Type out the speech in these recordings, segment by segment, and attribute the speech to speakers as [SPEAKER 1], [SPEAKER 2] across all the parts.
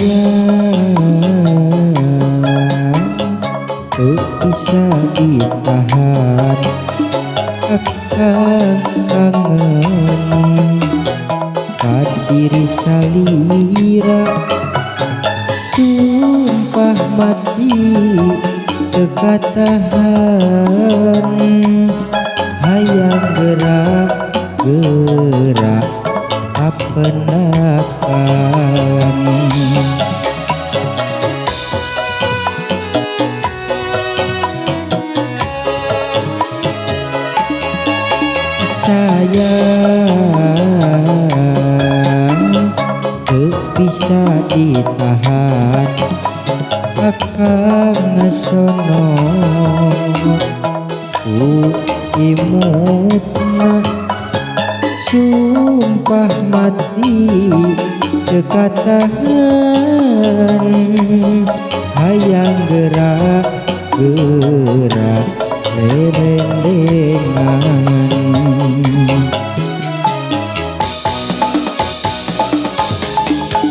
[SPEAKER 1] Sayang, teu bisa ditahan, akang kangen ka diri salira. Sumpah mati teu katahan, hayang gerak gerak kapendakan. Sayang, teu bisa ditahan, akang sono ku imutna. Sumpah mati teu katahan, hayang gerak gerak rerendengan.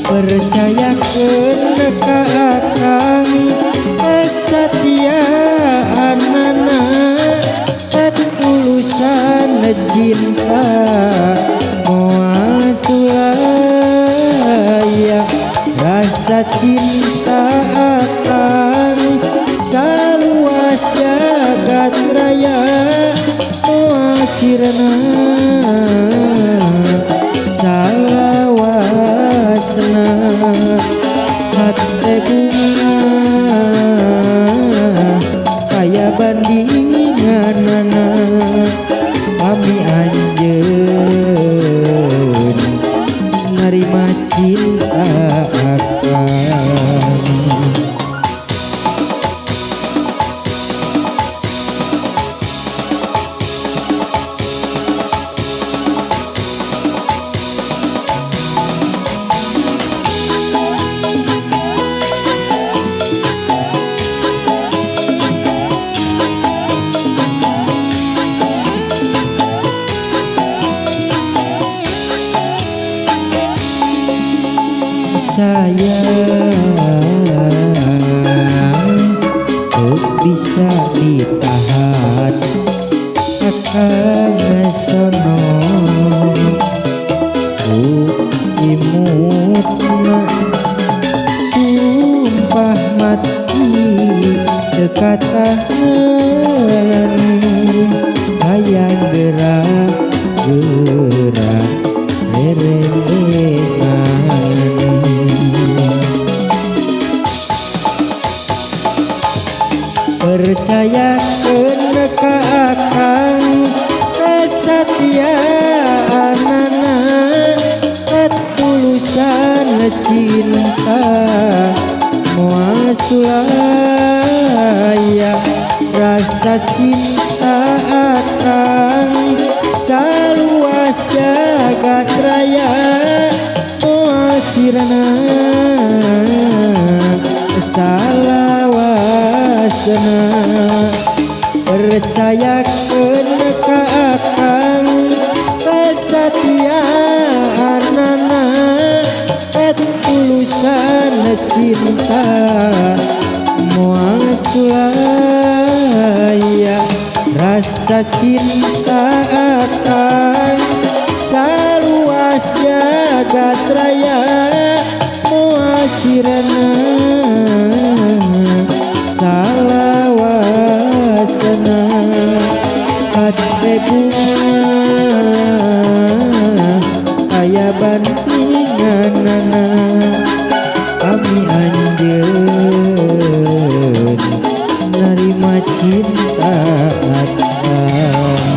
[SPEAKER 1] Percayakeun ka akang kesatiaanana, ketulusan cinta moal sulaya. Rasa cinta akang saluas jagat raya, moal sirna salawasna. Hate bunga aya bandinganana, pami anjeun narima cinta akang. Sayang, teu bisa ditahan, akang sono ku imutna. Sumpah mati teu katahan, hayang gerak gerak rerendengan. Percayakeun ka akang kesatiaanana, ketulusan cinta moal sulaya. Rasa cinta akang saluas jagat raya, moal sirna salawasna. Percayakeun ka akang kesatiaanana, ketulusan cinta moal sulaya. Rasa cinta akang saluas jagat raya, moal sirna salawasna. Hate bunga aya bandinganana, pami anjeun narima cinta akang.